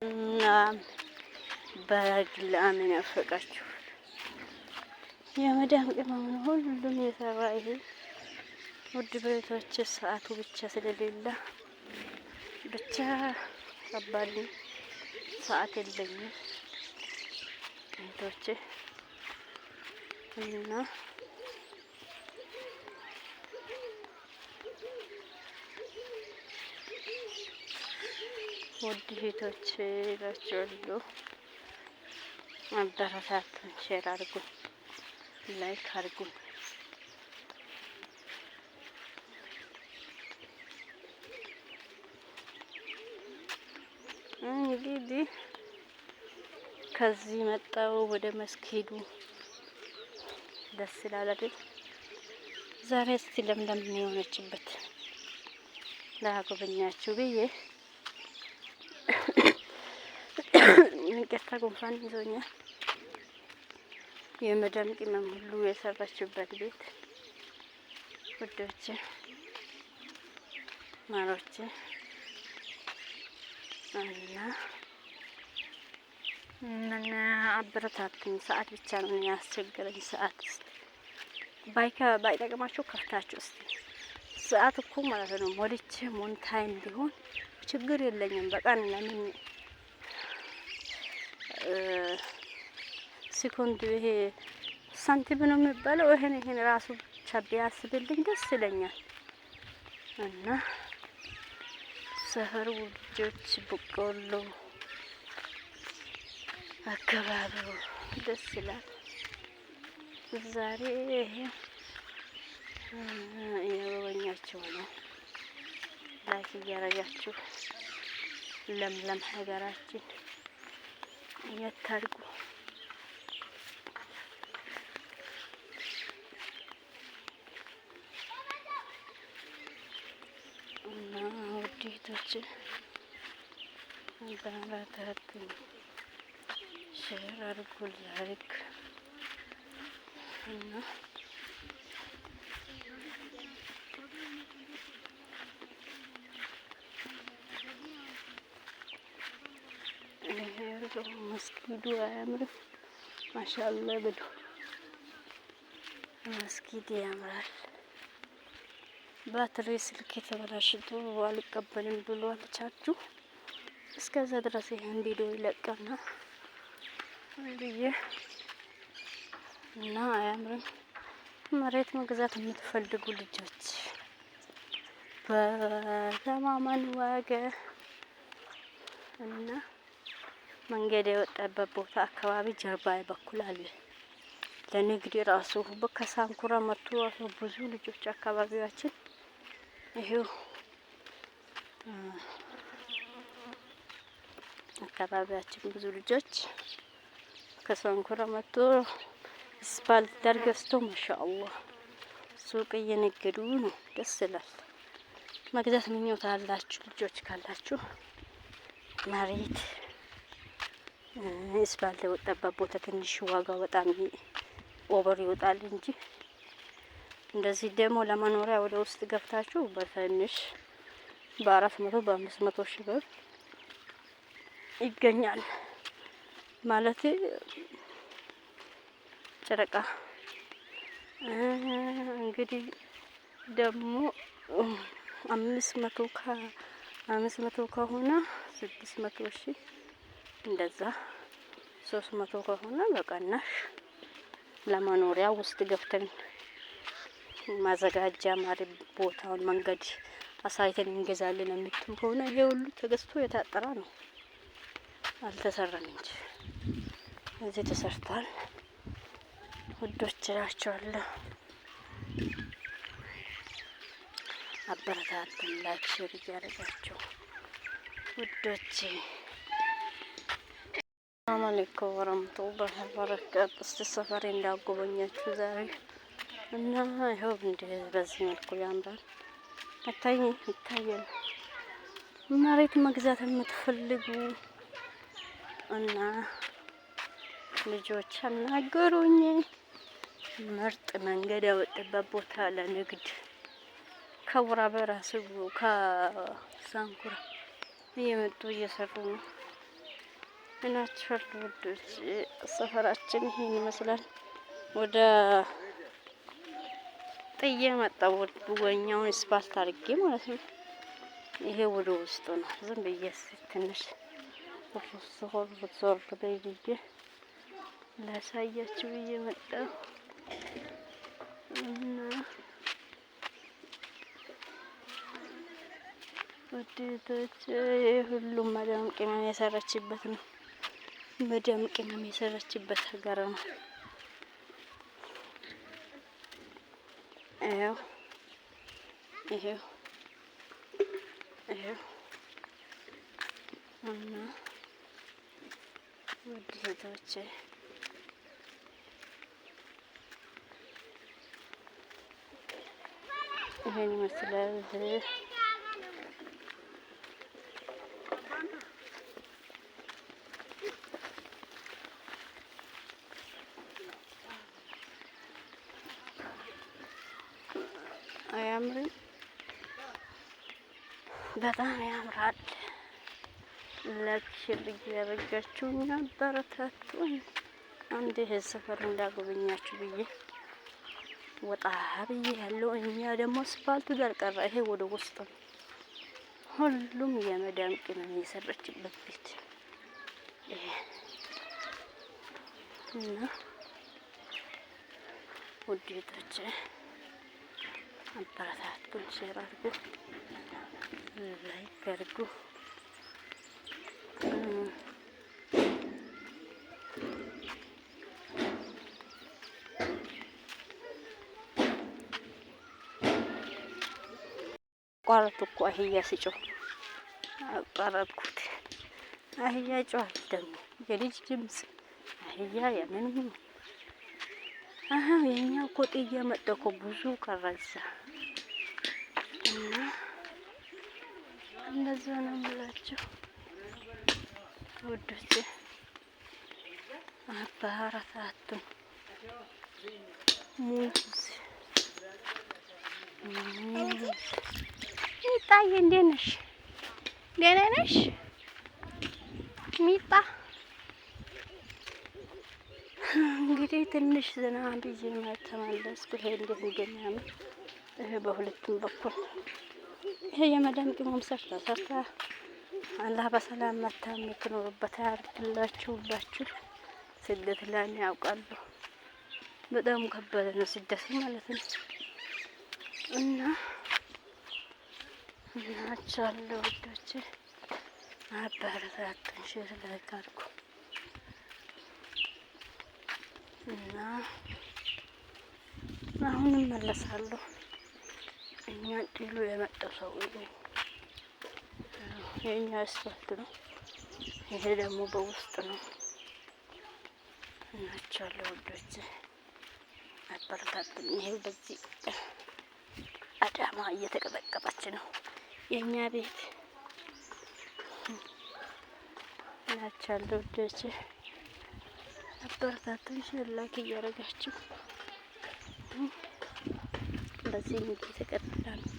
እና በግ ላም የናፈቃችሁ የመዳም ቅመም ነው ሁሉም የሰራ ይሄ። ውድ ቤቶች ሰዓቱ ብቻ ስለሌለ ብቻ ከባድ ነው። ሰዓት የለኝም እህቶቼ። እና ውድ እህቶቼ እላችኋለሁ፣ አበረታቱን፣ share አድርጉን፣ like አድርጉን። እንግዲህ ከዚህ መጣው ወደ መስጊዱ። ደስ ይላል አይደል? ዛሬ እስቲ ለምለም የሆነችበት ላጎበኛችሁ ብዬ። ይቅርታ ጉንፋን ይዞኛል። የመዳም ቅመም ሁሉ የሰራችበት ቤት ውዶች ማሮች እና ምን አበረታቱኝ። ሰዓት ብቻ ነው ያስቸገረኝ። ሰዓት እስቲ ባይከ ባይጠቅማችሁ ከፍታችሁ እስቲ ሰዓት እኮ ማለት ነው ሞልቼ ሞንታይም ቢሆን ችግር የለኝም። በቀን ለምን ሴኮንድ ይሄ ሳንቲም ነው የሚባለው። ይሄን ራሱ ብቻ ቢያስብልኝ ደስ ይለኛል። እና ሰፈሩ ልጆች በቆሎ አካባቢው ደስ ይላል። ዛሬ ይሄ እየጎበኛችሁ ነው። Like እያረጋችሁ ለምለም ሀገራችን እያታርጉ። እና ውድ እህቶች አበረታቱኝ፣ share አድርጉ፣ like እና መስጊዱ አያምርም? ማሻአላህ ብሉ። መስጊድ ያምራል። ባትሪ ስልክ የተበላሽቶ አልቀበልም ብሏል ቻርጁ። እስከዛ ድረስ ይሄን ቪዲዮ ይለቀና ብዬ። እና አያምርም? መሬት መግዛት የምትፈልጉ ልጆች በተማማኝ ዋጋ እና መንገድ የወጣበት ቦታ አካባቢ ጀርባ በኩል አለ። ለንግድ ራሱ ከሳንኩራ መጥቶ ራሱ ብዙ ልጆች አካባቢያችን ይሄው አካባቢያችን ብዙ ልጆች ከሳንኩራ መጥቶ አስፋልት ዳር ገዝቶ ማሻአላህ ሱቅ እየነገዱ ነው። ደስ ይላል። መግዛት ምኞት አላችሁ ልጆች ካላችሁ መሬት አስፋልት የወጣበት ቦታ ትንሽ ዋጋው በጣም over ይወጣል እንጂ እንደዚህ ደግሞ ለመኖሪያ ወደ ውስጥ ገብታችሁ በትንሽ በ400 በ500 ሺህ ብር ይገኛል። ማለት ጨረቃ እንግዲህ ደግሞ 500 ከ500 ከሆነ 600 ሺህ እንደዛ፣ 300 ከሆነ በቀናሽ ለመኖሪያ ውስጥ ገብተን ማዘጋጃ ማሪ ቦታውን መንገድ አሳይተን እንገዛለን የምትሉ ከሆነ ይሄ ሁሉ ተገዝቶ የታጠረ ነው። አልተሰራም እንጂ እዚህ ተሰርቷል። ውዶች እላቸዋለሁ። አበረታቱን፣ like share እያደረጋችሁ ውዶቼ። ሰላም አለይኩም ወረህመቱላሂ ወበረካቱ። እስቲ ሰፈሬ እንዳጎበኛችሁ ዛሬ። እና ይኸው እንደ በዚህ መልኩ ያምራል። ይታይ ይታያል። መሬት መግዛት የምትፈልጉ እና ልጆች አናገሩኝ። ምርጥ መንገድ ያወጣበት ቦታ ለንግድ ከውራ በራሱ ከሳንኩራ እየመጡ እየሰሩ ነው። እናችኋለሁ ውዶች። ሰፈራችን ይሄን ይመስላል። ወደ ጥዬ መጣሁ ወኛውን ስፓልት አድርጌ ማለት ነው። ይሄ ወደ ውስጡ ነው። ዝም ብዬ ትንሽ ዞር ዞር ብዬ ላሳያችሁ ብዬ መጣሁ እና ውዴቶች ሁሉም መዳም ቅመም የሰራችበት ነው። መዳም ቅመም የሰራችበት ሀገር ነው። ይኸው ይኸው ይኸው እና ውዴቶቼ ይሄን ይመስላል። አያምርም? በጣም ያምራል። Like share እያደረጋችሁ አበረታቱኝ። አንድ ይሄ ሰፈር እንዳጎበኛችሁ ብዬ ወጣ ብዬ ያለው እኛ ደግሞ አስፋልቱ ጋር ቀረ። ይሄ ወደ ውስጥ ነው። ሁሉም የመዳም ቅመም የሰራችበት ቤት ይሄ እና ውዴቶች አበረታቱን፣ share አድርጉ፣ like አድርጉ። አቋረጥኩ እኮ አህያ ሲጮህ አቋረጥኩት። አህያ ጮሃል ደግሞ የልጅ ድምፅ አህያ ያንን አሀ የኛ እኮ ጥዬ መጣሁ እኮ ብዙ ቀረዛ እና እንደዛ ነው የምላችሁ ውዶቼ። አበረታቱን። ሙዝ ሙዝ ሚጣዬ እንዴት ነሽ? ደህና ነሽ ሚጣ? እንግዲህ ትንሽ ዘና ብዬ ተመለስኩ። ይሄ እንዴት እንደሚያምር ይሄ በሁለቱም በኩል ይሄ የመዳም ቅመም ሰርታ ሰርታ አላህ በሰላም መታ የምትኖሩበት ያድርግላችሁ። ሁላችሁ ስደት ላይ ያውቃሉ። በጣም ከባድ ነው ስደት ማለት ነው። እና እናቻለሁ ውዶቼ፣ አበረታቱን፣ share like አድርጉ እና አሁንም መለሳለሁ። እኛ ጥሎ የመጣው ሰው የኛ አስፋልት ነው። ይሄ ደግሞ በውስጥ ነው። እናቻለሁ ውዶቼ፣ አበረታቱን። ይሄ በዚህ አዳማ እየተቀጠቀጠች ነው የኛ ቤት። እናቻለሁ ውዶቼ፣ አበረታቱን፣ share like እያደረጋችሁ በዚህ እየተቀጠለ ነው።